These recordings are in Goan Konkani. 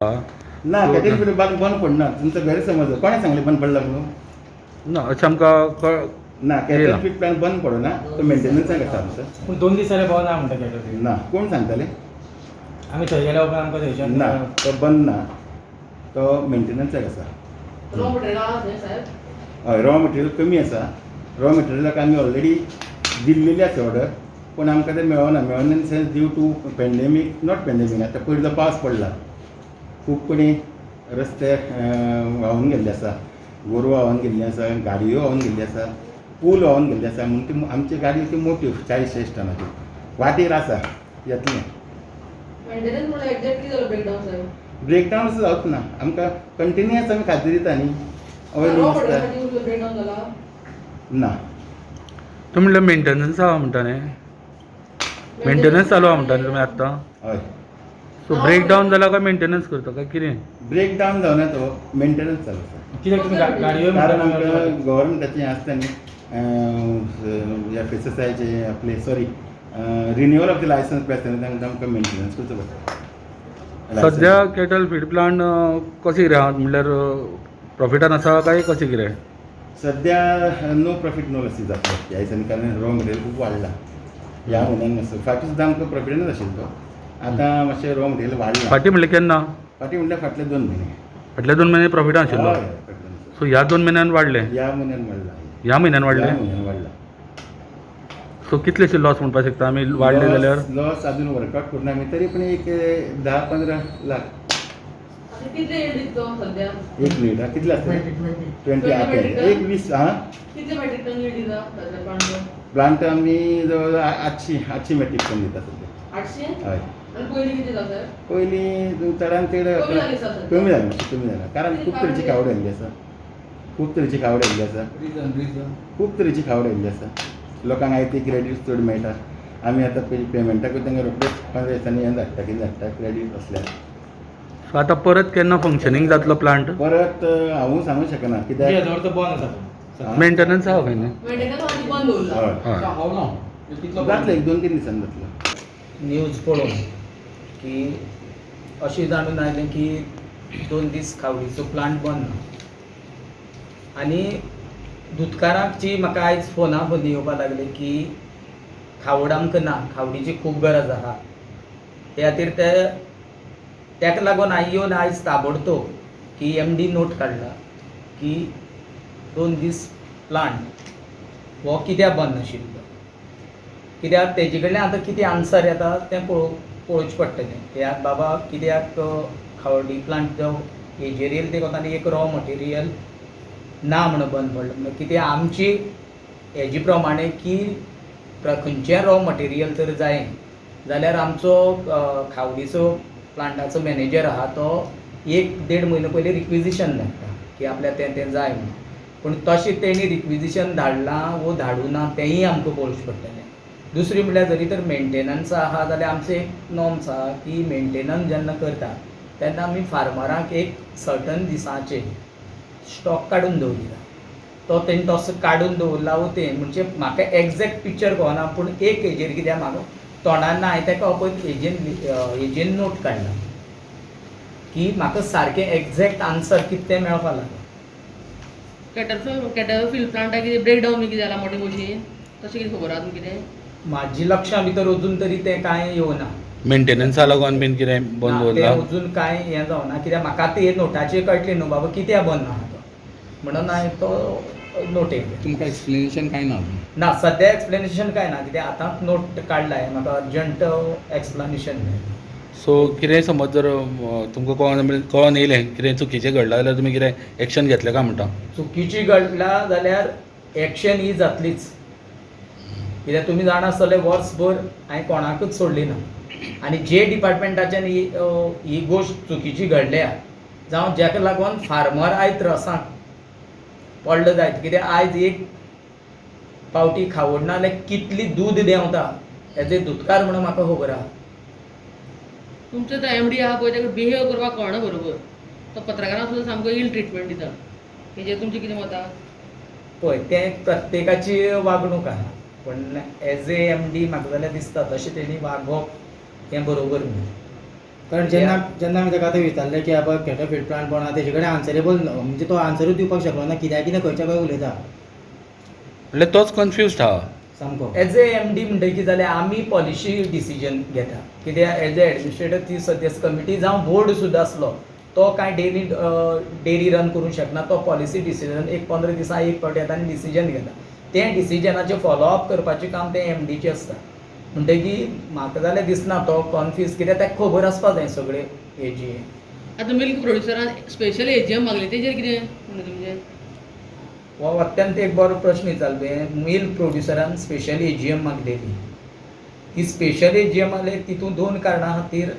ना, कॅटल फीड बंद पडना. तुमचो गैरसमज. कोणें सांगलें बंद पडला म्हणून? ना, अशें आमकां ना, कॅटल फीड प्लांट बंद पडना, तो मेंटेनन्साक आसा आमचो. पूण 2 दीस जाले बंद ना म्हणटा कॅटल फीड. ना, कोण सांगताले? आमी थंय गेल्या उपरांत आमकां थंयच्यान ना, तो बंद ना, तो मेंटेनन्साक आसा. रॉ मटेरियल आसा न्ही साहेब? हय, रॉ मटेरियल कमी आसा. रॉ मटेरियलाक आमी ऑलरेडी दिल्लेली आसा ऑर्डर, पूण आमकां तें मेळना. मेळना in sense due to pandemic, not pandemic, आतां पयलीं जो पावस पडला, खूब कडेन रस्ते व्हांवून गेल्ले आसा, गोरवां व्हांवून गेल्लीं आसा, गाडयो व्हांवून गेल्ली आसा, पूल व्हांवून गेल्ले आसा. म्हणून ती आमची गाडी ती मोठी 40-40 टनाची वाटेर आसा, येतलें. मेंटेनन्स म्हणल्यार एक्झॅक्ट कितें जालो ब्रेकडावन साहेब? ब्रेकडावन असो जावच ना, आमकां कंटिन्युअस आमी खाद्य दिता न्ही. ऑयल रॉ आसता मटेरियल ब्रेकडावन जाला ना. तुमी म्हणल्यार मेंटेनन्स आहा म्हणटा न्ही, मेंटेनन्स चालू आहा म्हणटा न्ही तुमी आत्तां? हय. सो ब्रेकडावन जाला काय मेंटेनन्स करता काय कितें? ब्रेकडावन जावना, तो मेंटेनन्स चालू आसा. कित्याक तुमी गाडयो कारण आमकां गव्हर्मेंटाचें आसता न्ही, एफ एस एस आयचे आपले, sorry, renewal of the licence पळय आसता न्ही, तांकां आमकां मेंटेनन्स करचो पडटा. सद्या कॅटल फीड प्लांट कशें कितें आहा, म्हणल्यार प्रॉफिटान आसा काय कशें कितें? सद्या नो प्रॉफीट नो लॉसीस जातलो ह्या दिसांनी, कारण रॉ मटेरियल खूब वाडला ह्या म्हयन्यान. मातसो फाटीं सुद्दां आमकां प्रॉफिटानच आशिल्लो तो, आतां मातशें रॉ मटेरियल वाडलां. फाटीं म्हणल्यार केन्ना? फाटीं म्हणल्यार फाटले 2 म्हयने. फाटले 2 म्हयने प्रॉफिटान आशिल्लो. हय, प्रॉफिटान आशिल्लो. सो ह्या 2 म्हयन्यान वाडलें? ह्या म्हयन्यान वाडला. ह्या म्हयन्यान ह्या वाडलें? म्हयन्यान वाडला. सो कितलेशे लॉस म्हणपाक शकता आमी वाडले जाल्यार? लॉस अजून वर्कआउट करून आमी, तरी पण एक 10-15 लाख. आनी कितले येल्ड दिता तो सद्या? एक मिनिट. कितले आसता? 20. Metric ton. एक 20. हां, कितले मेट्रिक टन येल्ड दिता सद्या प्लांट? प्लांट आमी जवळ 800 मेट्रीक टन दिता सद्या. 800? हय. आनी पयलीं कितें दिता साहेब? पयलीं चडान चड कमी जाली आसा सद्या. कमी जालें, मातशें कमी जालां, कारण खूब तरेची खावड आयिल्ली आसा, खूब तरेची खावड आयिल्ली आसा, खूब तरेची खावड आयिल्ली आसा. लोकांक आयते क्रेडीट चड मेळटा. आमी आतां पेमेंटाकूय तांकां रोखडेच 15 दिसांनी हें धाडटा, कितें धाडटा क्रेडीट आसल्यार. सो आतां परत केन्ना फंक्शनींग जातलो प्लांट? परत हांवूय सांगूंक शकना कित्याक हजार तो बंद आसा. मेंटेनन्स आहा खंय न्ही? मेंटेनन्स आमी बंद दवरला. हय, हय. जातलें, एक 2-3 दिसांनी जातलो. न्यूज पळोवन की अशें जाणून आयलें की 2 दीस खावडीचो प्लांट बंद ना, आनी दुदकारांक जी म्हाका आयज फोना फोन येवपाक लागले की खावड आमकां ना, खावडीची खूब गरज आहा. ते खातीर ते ताका लागून हांवें येवन आयज ताबडतोब की एम डी नोट काडला की 2 दीस प्लांट हो कित्याक बंद आशिल्लो, कित्याक तेजे कडल्यान आतां कितें आन्सर येता तें पळोवचें पडटलें. कित्याक बाबा कित्याक खावडी प्लांट जो हेजेर येयला ते कोतानी एक रॉ मटेरियल ना म्हणून बंद पडलो. म्हणल्यार कितें आमची हेजे प्रमाणे की खंयचें रॉ मटेरियल जर जाय जाल्यार आमचो खावडीचो प्लांटाचो मॅनेजर आहा तो 1-1.5 म्हयनो पयलीं रिक्विजिशन धाडटा की आपल्याक तें तें जाय म्हणून. पूण तशें तेणी रिक्विजिशन धाडलां वो धाडूं ना तेंय आमकां पळोवचें पडटलें. दुसरी म्हणल्यार जरी तर मेंटेनन्स आहा जाल्यार आमचो एक नॉर्म्स आहा की मेंटेनन्स जेन्ना करता तेन्ना आमी फार्मरांक एक सर्टन दिसांचे स्टॉक काडून दवरिता, तो तेणी तसो काडून दवरला वो तें म्हणजे म्हाका एग्जॅक्ट पिक्चर कळना, पूण एक हेजेर कित्याक म्हाका तोंडान ना, हांवें ताका पळय हेजेर नोट काडला की म्हाका सारकें एग्जॅक्ट आन्सर कितें तें मेळपाक लागलां. कॅटल फीड प्लांटाक कितें ब्रेकडावन बी कितें जाला मोटे मशीन तशें कितें खबर आहा तुमकां कितें? म्हाजी लक्षा भितर अजून तरी तें कांय येवना. मेंटेनन्सा लागून बीन कितें बंद ना, तें दवरला? अजून कांय हें जावना, कित्याक म्हाका ते नोटाचेर कळटलें न्हू बाबा कित्याक बंद आहा तो, म्हणून हांवें तो नोट येयलो. तुमकां एक्सप्लेनेशन कांय ना अजून? ना, सद्या एक्सप्लेनेशन कांय ना, कित्याक आतांच नोट काडला हांवें, म्हाका अर्जंट एक्सप्लेनेशन जाय. सो कितेंय समज जर तुमकां कळोन येयलें कितें चुकीचें घडलां जाल्यार तुमी कितें एक्शन घेतलें काय म्हणटा? चुकीची घडला जाल्यार एक्शन ही जातलीच, कित्याक तुमी जाणा आसतले वर्सभर हांवें कोणाकूच सोडली ना, आनी जे डिपार्टमेंटाच्यान ही गोश्ट चुकीची घडल्या जावं जाका लागून फार्मर आयज त्रासांक पडलो जायत, कित्याक आयज एक पावटी खावड ना जाल्यार कितली दूद देंवता एज ए दुदकार म्हणून म्हाका खबर आहा. तुमचो तो एम डी आहा पळय ताका बिहेव करपाक कळना बरोबर, तो पत्रकारांक सुद्दां सामको इल ट्रिटमेंट दिता, हेजेर तुमचें कितें मत आहा? पळय तें प्रत्येकाची वागणूक आहा, पूण एज ए एम डी म्हाका जाल्यार दिसता तशें तेणी वागप हें बरोबर न्हू. कारण जेन्ना जेन्ना आमी ताका आतां विचारलें की बाबा कॅटल फीड प्लांट बंद आहा, तेजे कडेन आन्सरेबल, म्हणजे तो आन्सरूच दिवपाक शकलो ना. कित्याक कितें खंयच्या खंय उलयता. म्हणल्यार तोच कन्फ्युज्ड आहा. सामको. एज ए एम डी म्हणटा कितें जाल्यार आमी पॉलिशी डिसिजन घेता, कित्याक एज ए एडमिनिस्ट्रेटर ती सदस्य कमिटी जावं बोर्ड सुद्दां आसलो तो कांय डेली डेरी रन करूंक शकना. तो पॉलिसी डिसिजन एक 15 दिसां एक फावट येता आनी डिसिजन घेता. तें डिसिजनाचें फॉलोअप करपाचें काम तें एम डीचें आसता. म्हणटकीर म्हाका जाल्यार दिसना तो कॉन्फ्यूज, कित्याक ताका खबर आसपा जाय सगळें हेजी. आतां मिल्क प्रोड्युसरान स्पेशल एजीएम मागले, तेजेर कितें म्हणणें तुमचें? हो अत्यंत एक बरो प्रश्न विचारलो तुवें. मिल्क प्रोड्युसरान स्पेशल एजीएम मागलेली. ती स्पेशल एजीएम मागले तितून दोन कारणां खातीर.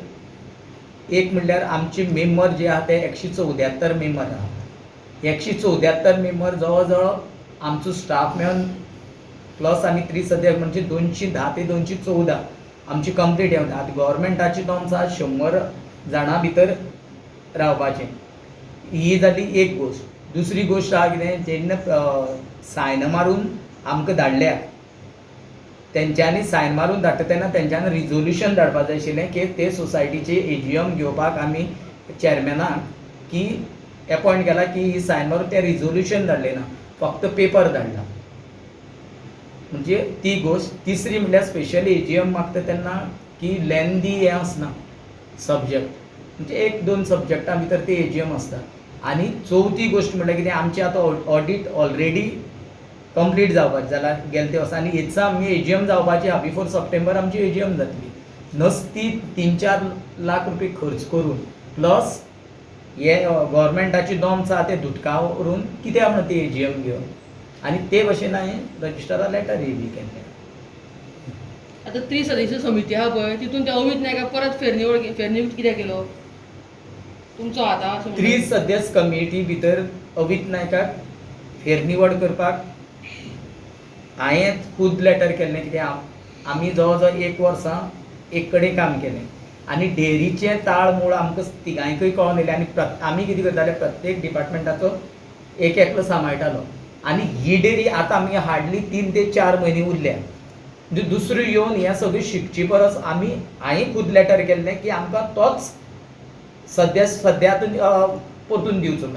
एक म्हणल्यार आमचे मेंबर जे आहा ते 174 मेंबर आहा. 174 मेंबर जवळ जवळ आमचो स्टाफ मेळून प्लस आनी त्रिसदस्य म्हणजे 210 ते 214 आमची कंप्लीट येवन. आतां गोवोरमेंटाची नॉर्म्स आहा 100 जाणां भितर रावपाचें. ही जाली एक गोश्ट. दुसरी गोश्ट आहा कितें, जेन्ना सायन मारून आमकां धाडल्या तेंच्यांनी, सायन मारून धाडटा तेन्ना तेंच्यांनी रिजोल्युशन धाडपा जाय आशिल्लें की ते सोसायटीचे एजीएम घेवपाक आमी चॅरमॅनाक की एपॉयंट केला की ही सायन मारून. तें रिजोल्युशन धाडलें ना, फक्त पेपर धाडला. म्हणजे ती गोश्ट. तिसरी म्हणल्यार स्पेशल एजीएम मागता तेन्ना की लेंदी हें आसना सब्जॅक्ट, म्हणजे एक दोन सब्जॅक्टा भितर ती एजीएम आसता. आनी चवथी गोश्ट म्हणल्यार कितें, आमची आतां ऑडीट ऑलरेडी कंप्लीट जावपाची जाला गेले ते वर्सा आनी हेचा आमी एजीएम जावपाची आहा. बिफोर सप्टेंबर आमची एजीएम जातली. नस्ती 3-4 लाख रुपये खर्च करून प्लस हे गोवोरमेंटाची नॉर्म्स आहा ते धुतका व्हरून कित्याक म्हणून ती एजीएम घेवन आनी ते भशेन हांवें रजिस्टरा लेटर बी केल्लें. आतां त्रिसदस्य समिती आहा पळय, तितून त्या अमित नायकाक परत फेरनिवड फेरनियुक्त कित्याक केलो तुमचो आतां अशें म्हणटा? त्रिसदस्य कमिटी भितर अमित नायकाक फेरनिवड करपाक हांवें खूद लेटर केल्लें, कित्याक आमी जवळ जवळ एक वर्सां एक कडेन काम केलें आनी डेरीचें ताळ मूळ आमकां तिगांयकूय कळोन येयलें. आनी आमी कितें करताले, प्रत्येक डिपार्टमेंटाचो एक एकलो सांबाळटालो. आनी ही डेरी आतां आमी हार्डली 3 ते 4 म्हयने उरल्या, म्हणजे दुसरी येवन हें सगळें शिकचे परस आमी हांवें खूद लेटर केल्लें की आमकां तोच सद्या सद्या आतां परतून दिवचो म्हणून.